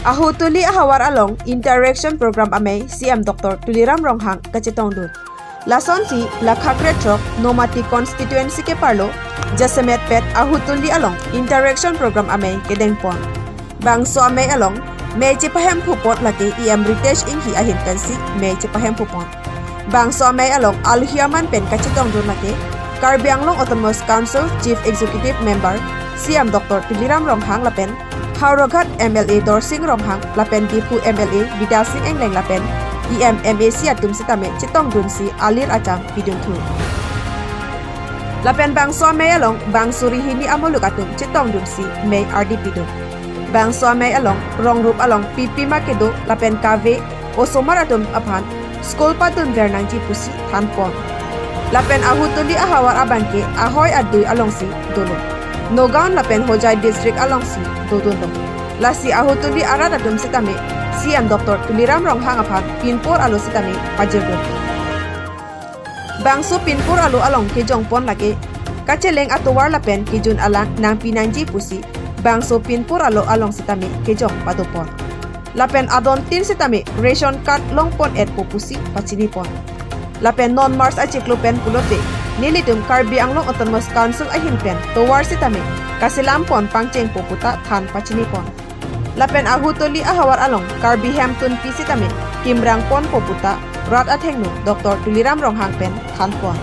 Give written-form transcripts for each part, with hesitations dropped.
Ahutuli ahawar along interaction program ame CM Dr. Tuliram Ronghang kachetong dun. Lason si Lakhakretrok Nomati constituency ke parlo Jasemet pet ahutuli along interaction program ame kedeng pon. Bangso ame along me chipahem phupot laki EM Ritesh Inghi ahin kansi me chipahem phupon. Bangso ame along Alhiaman pen kachetong dun laki Karbi Anglong Autonomous Council Chief Executive Member CM Dr. Tuliram Ronghang lapen Howraghat MLA Dorsing Ronghang lapen Diphu MLA Bida Sing Engleng lapen EM MAC atum sitame Chitong Dun si Alir Achang Pidun Thu. Lapen Bangso ame along Bangsuri Hini Amoluk atum Chitong Dun si May RD Pidun. Bangso ame along Rongrup along PP Makedo lapen Kave Osomar atum aphan School Patun Vernang Ji Pusi Thanpon. Lapen Ahutuli ahawar abangke ahoy adui along si dolo. Nogaon lapen Hojai district along si dodondong. Lasi Ahutuli arad atum sitame CM Dr. Tuliram Ronghang aphan Pinpur alo sitame Pajirgun. Bangso Pinpur alo along kejong pon lake kacheleng atowar lapen kijun alang nang pinanji pusi Bangso Pinpur alo along sitame kejong padopon. Lapen adon tin sitame ration card long pon et popusi pachini pon. Lapen non mars achiklu pen pulote nilitum Karbi Anglong Autonomous Council ahin pen towar sitame kasilam pon pangcheng poputa than pachini pon. Lapen ahutoli ahawar along Karbi Hemtun pi sitame Kimrang pon poputa rat athengnu Dr. Tuliram Ronghang pen than pon.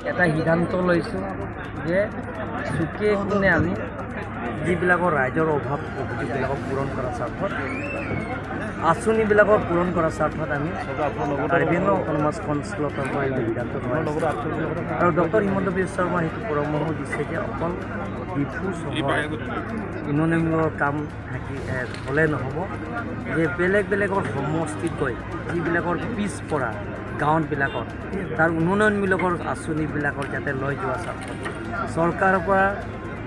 এটা সিদ্ধান্ত লৈছোঁ যে চুকে কোণে আমি যিবিলাকৰ ৰাইজৰ অভাৱ অভিযোগবিলাকক পূৰণ কৰাৰ স্বাৰ্থত, আঁচনিবিলাকৰ পূৰণ কৰাৰ স্বাৰ্থত আমি কাৰ্বি আংলং অট'নমাছ কাউন্সিলৰ পৰা এইটো সিদ্ধান্ত লোৱা হৈছে। আৰু ডক্টৰ হিমন্ত বিশ্ব শৰ্মা সেইটো পৰামৰ্শ দিছে যে অকল ডিফু চহৰ উন্নয়নমূলক কাম থাকি হ'লে নহ'ব, যে বেলেগ বেলেগৰ সমষ্টিত গৈ যিবিলাকৰ পিছপৰা গাঁৱতবিলাকত তাৰ উন্নয়নমূলকৰ আঁচনিবিলাকৰ যাতে লৈ যোৱা স্বাৰ্থত চৰকাৰৰ পৰা,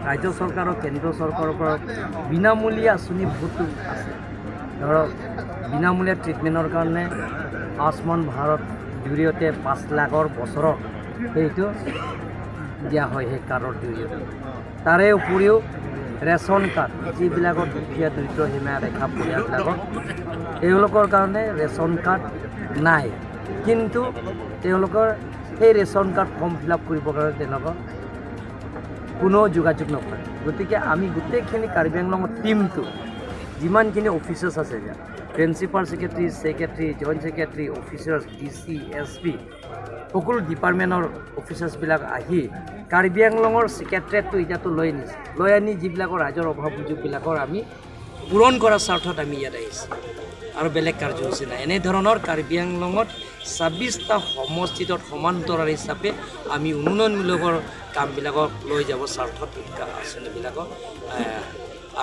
ৰাজ্য চৰকাৰৰ, কেন্দ্ৰ চৰকাৰৰ পৰা বিনামূলীয়া আঁচনি বহুতো আছে। ধৰক, বিনামূলীয়া ট্ৰিটমেণ্টৰ কাৰণে আয়ুষ্মান ভাৰত জৰিয়তে 5 লাখৰ বছৰত সেইটো দিয়া হয় সেই কাৰ্ডৰ জৰিয়তে। তাৰে উপৰিও ৰেচন কাৰ্ড, যিবিলাকৰ দুখীয়া দৰিদ্ৰ সীমা ৰেখা পৰিয়ালবিলাকৰ, তেওঁলোকৰ কাৰণে ৰেচন কাৰ্ড নাই, কিন্তু তেওঁলোকৰ সেই ration card form fill up কৰিবৰ কাৰণে তেওঁলোকৰ কোনো যোগাযোগ নকৰে। গতিকে আমি গোটেইখিনি কাৰ্বি আংলঙৰ টীমটো, যিমানখিনি অফিচাৰ্ছ আছে, principal secretary, secretary, joint secretary, officers, DC, SP, সকলো ডিপাৰ্টমেণ্টৰ অফিচাৰ্ছবিলাক আহি কাৰ্বি আংলঙৰ ছেক্ৰেটেৰিয়েটটো এতিয়াতো লৈ আনিছে। লৈ আনি যিবিলাকৰ ৰাইজৰ অভাৱ অভিযোগবিলাকৰ আমি পূৰণ কৰাৰ স্বাৰ্থত আমি ইয়াত আহিছোঁ আৰু বেলেগ কাৰ্যসূচী নাই। এনেধৰণৰ কাৰ্বি আংলঙত 26টা সমষ্টিত সমান্তৰাল হিচাপে আমি উন্নয়নমূলকৰ কামবিলাকক লৈ যাব স্বাৰ্থত আঁচনিবিলাকক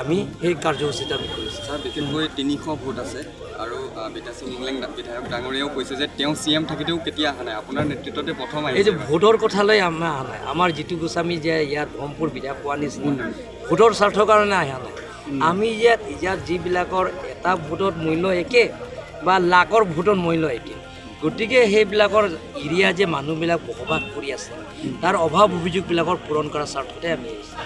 আমি সেই কাৰ্যসূচীটো আমি কৰিছোঁ। ছাৰ, বিশেষকৈ 300 ভোট আছে আৰু বিদ্যা সিং ইংলেং বিধায়ক ডাঙৰীয়াও কৈছে যে তেওঁ চি এম থাকোঁতেও কেতিয়া অহা নাই, আপোনাৰ নেতৃত্বতে প্ৰথম এই যে আহিছে। ভোটৰ কথালৈ আমাৰ অহা নাই। আমাৰ জিতু গোস্বামী যে ইয়াত ব্ৰহ্মপুৰ বিধায়ক পোৱা নিচিনা ভোটৰ স্বাৰ্থৰ কাৰণে অহা নাই। আমি ইয়াত ইয়াত যিবিলাকৰ এটা ভোটত মূল্য একে বা লাখৰ ভোটত মূল্য একে, গতিকে সেইবিলাকৰ এৰিয়া যে মানুহবিলাক বসবাস কৰি আছে, তাৰ অভাৱ অভিযোগবিলাকৰ পূৰণ কৰাৰ স্বাৰ্থতে আমি আহিছোঁ।